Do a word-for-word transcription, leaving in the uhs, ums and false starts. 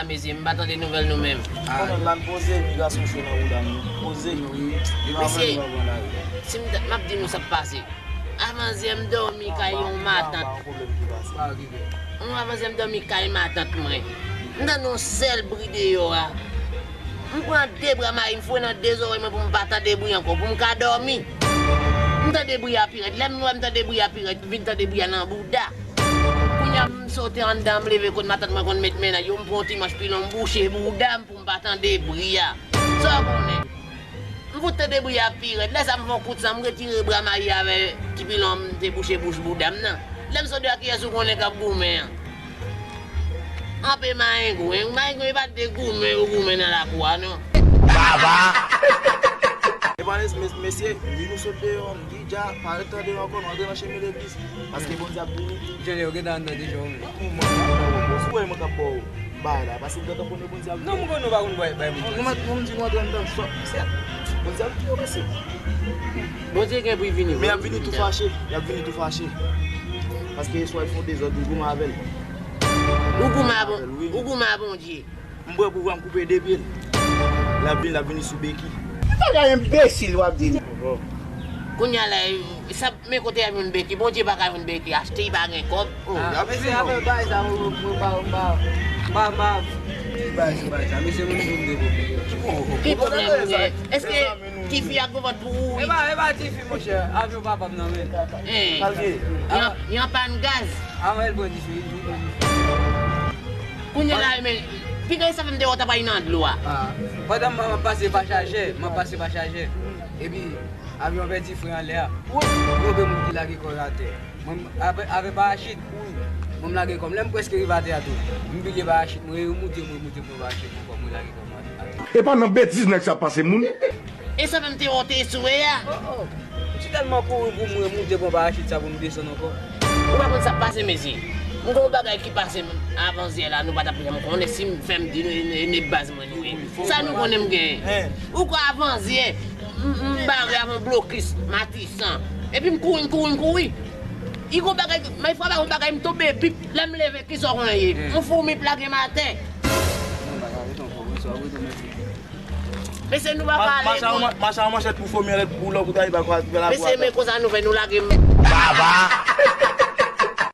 Mesye, m pa tande nouvèl nou menm. Kòman la n poze, wi, gason cho nan bouda m. Poze. Mesye, si m ta, m ap di nou sa k pase. Avanzyè m dòmi kay yon matant. Yon avanzyè m dòmi kay matant mwen. M tande yon sèl bri deyò a. M pran de bra mayi m foure nan de zòrèy mwen pou m pa tande bri ankò, pou m ka dòmi. M tande bri a pi rèd. Lè m wè m tande bri a pi rèd, m vin tande bri a nan bouda. Kounye a m sote anndan, m leve kot matant mwen konn met mennaj yo, m pran yon ti manch pilon, m bouche bouda m pou m pa tande bri a. Sa w konnen? M fout tande bri a pi rèd. Lè sa m fè yon kout san, m retire bra mayi avè ti pilon m te bouche bouch bouda m nan. Lè m sot deyò, kiyès ou konnen k ap goumen an? Anpe mayengwen. Mayengwen pa t de goumen yo goumen nan lakou a non. Baba! E pa lè, mes-, mesye, wi, nou sot deyò, m di dja, pa ret tande ankò, nou antre nan chemen legliz. Paske Bondye ap vini. Jan yo gentan anndan deja, wi. Kouman? Si w wè mwen k ap ba w bay la, paske m gentan konnen Bondye ap vini. Non, m konnen w pa konn bay, bay moun manti. Mwen, mwen di nou antre anndan, sò, se Bondye ap vini, mesye. Bondye gen pou l vini, wi. Men y ap vini tou fache, y ap vini tou fache. Paske swa l fè yon dezòd, ou goumen avè l. Ou goumen a Bon-, ou goumen a Bondye. M pran pouvwa m koupe de pye l. L ap vini, l ap vini sou beki. Bagay enbesil w ap di. Kounye a la, sa, men kote y ap jwenn beki? Bondye pa ka jwenn beki, achte l pa gen kòb. Oh, y ap vini. Mesye, afè bagay sa, mwen, mwen pa, mwen pa, mwen pa, mwen pa, ti bagay sou bagay sa. Mesye, mwen, mwen, mwen, mwen. Ki pwoblèm ou gen? Èske tifi a gon vant pou ou? E pa, e pa tifi, monchè. Avyon papa m nan men. Hey. Yon, yon pàn gaz. Avan l pran dife, li pran dife. Kounye a la, men, piga sa fè m te wè w t ap al nan dlo a. Ah. Pandan m ap pase pa chajè, m ap pase pa chajè. Epi, avyon pèdi fren anlè a. Wi. Gonbe moun ki lage kò l atè. Mwen, avè, avè parachit, mwen m lage kò m. Lè m prèske rive atè a tou, m pile parachit, mwen remoute, mwen remoute, mwen parachit, mwen kò, mwen lage kò m atè. E pa nan betiz nèg sa ap pase moun. E sa fè m te wè w te eswe a. Oh, oh. M ti tèlman kouri pou mwen moute pran parachit sa pou m desann ankò. Ou pa konn sa k pase, mesye. M gen yon bagay ki pase m avanzyè la, nou pa t ap janm konnen si m fè m di nou, e, e, e baz mwen nou ye. Sa nou konnen m genyen. Ou kwè avanzyè, m, m bare avè yon blokis, matisan. Epi m kouri, m kouri, m kouri. I gon bagay, men fwa pa gon bagay, m tonbe, bip, lè m leve, kisa w konnen ye? Yon foumi plake m atè. Mesye, nou pa pale, non. Mache a manchèt pou fomi anlè boulò pou ta rive a kwa, rive la. Mesye, men konsa nou fè, nou lage m. Baba!